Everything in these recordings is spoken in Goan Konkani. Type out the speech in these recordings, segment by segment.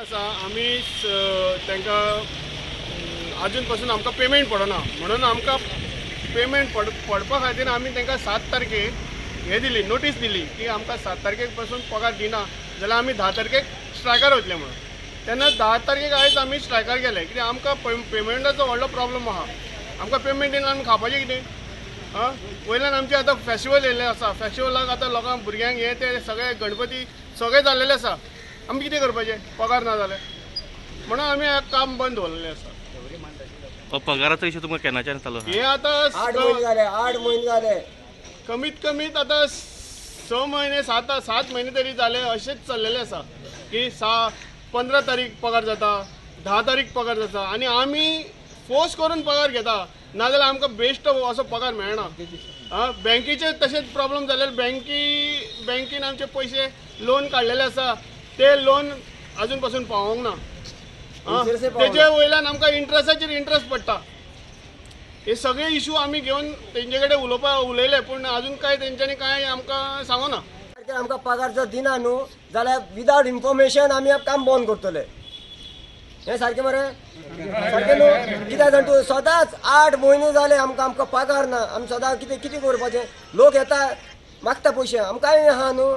आसा, आमी तांकां अजून पासून आमकां पेमेंट पडना म्हणून आमकां पेमेंट पडपा खातीर आमी तांकां 7 तारखेक हे दिली, नोटीस दिली की आमकां 7 तारखेक पासून पगार दिना जाल्यार आमी 10 तारखेक स्ट्रायकार वतले म्हणून. तेन्ना 10 तारखेक आयज आमी स्ट्रायकार गेले, कित्याक आमकां पेमेंटाचो व्हडलो प्रॉब्लम आहा. आमकां पेमेंट दिना, आमी खावपाचें कितें? आं, वयल्यान आमचे आतां फेस्टिवल येयल्लें आसा. फेस्टिवलाक आतां लोकांक, भुरग्यांक हे ते सगळे गणपती सगळे जाल्लेले आसा. आमी कितें करपाचें पगार ना जाल्यार? म्हणून आमी हें काम बंद दवरलेलें आसा. हो पगाराचो इशू तुमकां केन्नाच्यान चालू आहा? हे आतां 8 म्हयने जाले, 8 म्हयने जाले. कमीत कमीत आतां 6 म्हयने, 7 7 म्हयने तरी जाले अशेंच चल्लेलें आसा की 15 तारीख पगार जाता, 10 तारीख पगार जाता आनी आमी फोर्स करून पगार घेता, नाजाल्यार आमकां बेश्टो असो पगार मेळना. आं, बँकेचे तशेंच प्रॉब्लम जालेले. बँकेन आमचे पयशे लोन काडलेले आसा, ते लोन अजून पासून पावोंक ना. आं, Interest पावना. तेजे वयल्यान आमकां इंट्रस्टाचेर इंट्रस्ट पडटा. हे सगळे इशू आमी घेवन तेंचे कडेन उलयले, पूण अजून काय तेंच्यांनी काय आमकां सांगना. सारकें आमकां पगार जर दिना न्हू जाल्यार विदाउट इन्फॉर्मेशन आमी काम बंद करतले. हें सारकें मरे, सारकें न्हू? कित्याक जाण तूं, सदांच 8 म्हयने जाले आमकां पगार ना. आमी सदां कितें कितें करपाचें? लोक येता, मागता पयशे, आमकांय आहा न्हू.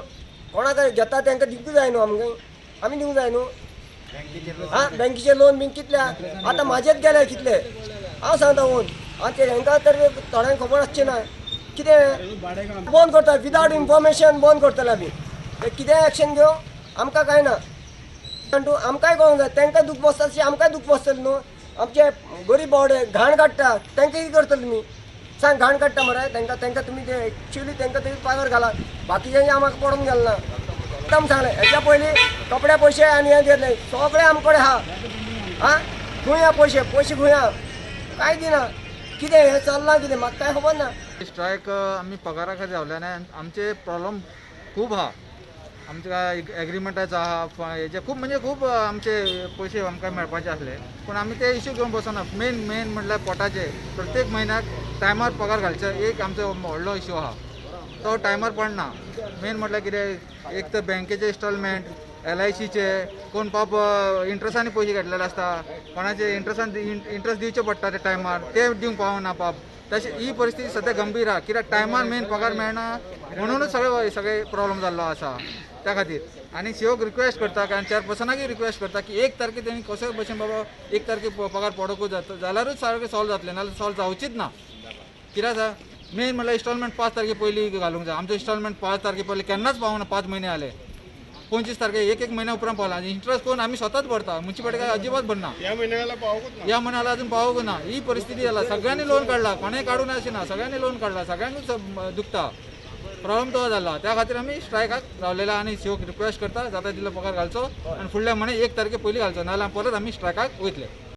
कोणाक घेता तांकां दिवंक जाय न्हू, आमकां आमी दिवंक जाय न्हू. आं, बँकेचे लोन बीन कितले आतां म्हाजेच गेले कितले, हांव सांगता ओन. आं, ते हेंकां तर थोड्यांक खबर आसचें ना कितें. बंद करता, विदाउट इन्फॉर्मेशन बंद करतले आमी. ते कितें एक्शन घेवं आमकां कांय ना. तूं आमकांय कळोंक जाय, तांकां दूख बसता तशें आमकांय दूख बसतलें न्हू. आमचे गरीब बावडे घाण काडटा, तांकां कितें करतले तुमी सांग? घाण काडटा मरे तांकां तुमी ते एक्चुली तांकां तुमी पगार घाला, बाकीच्यांनी आमकां पडून गेल ना. एकदम सांगलें, हेच्या पयलीं कपड्या पयशे आनी हें घेतले सगळे आमकडे आहा. आं, खंय आहा पयशे? पयशे खंय आहा? कांय दिना. कितें हें चल्लां कितें, म्हाका कांय खबर ना. स्ट्रायक आमी पगारा खातीर रावले आनी आमचे प्रॉब्लम खूब आहा. आमच्या एग्रीमेंटाचो आहा, हेजे खूब, म्हणजे खूब आमचे पयशे आमकां मेळपाचे आसले, पूण आमी ते इशू घेवन बसना. मेन मेन म्हटल्यार पोटाचे, प्रत्येक म्हयन्याक टायमार पगार घालचो एक आमचो व्हडलो इशू आहा, तो टायमार पडना. मेन म्हटल्यार कितें, एक तर बँकेचे इन्स्टॉलमेंट, एलआयसीचे, कोण पाप इंट्रस्टांनी पयशे घेतलेले आसता, कोणाचे इंट्रस्टान इंट्रस्ट दिवचे पडटा ते टायमार, ते दिवंक पावना पाप. तशें ही परिस्थिती सद्या गंभीर आहा, कित्याक टायमार मेन पगार मेळना म्हणूनच सगळे सगळे प्रॉब्लम जाल्लो आसा. त्या खातीर आनी सीईओक रिक्वेस्ट करता आनी चेअरपर्सनाकय रिक्वेस्ट करता की 1 तारखे तेणी कसोय भशेन बाबा 1 तारखे पगार पडोकूच जाता, जाल्यारूच सारकें सॉल्व जातलें, नाजाल्यार सॉल्व जावचीच ना. कित्याक आसा, मेन म्हणल्यार इन्स्टॉलमेंट 5 तारखे पयलीं घालूंक जाय. आमचो इन्स्टॉलमेंट 5 तारखे पयलीं केन्नाच पावना. 5 म्हयने जाले, 25 तारखे, एक एक म्हयन्या उपरांत पावला. आनी इंट्रस्ट कोण आमी स्वताच भरता, मुन्सिपालिटी काय अजिबात भरना. ह्या म्हयन्याक पावकूच ना. ह्या म्हयन्याला अजून पावूंक ना. ही परिस्थिती जाला. सगळ्यांनी लोन काडला, कोणें काडूं ना अशें ना, सगळ्यांनी लोन काडला, सगळ्यांकूच दुखता. प्रॉब्लम तो जाला, त्या खातीर आमी स्ट्रायकाक रावलेला आनी सीईओक रिक्वेस्ट करता, जाता तितलो पगार घालचो आनी फुडल्या म्हयन्याक 1 तारखे पयलीं घालचो, नाजाल्यार परत आमी स्ट्रायकाक वयतले.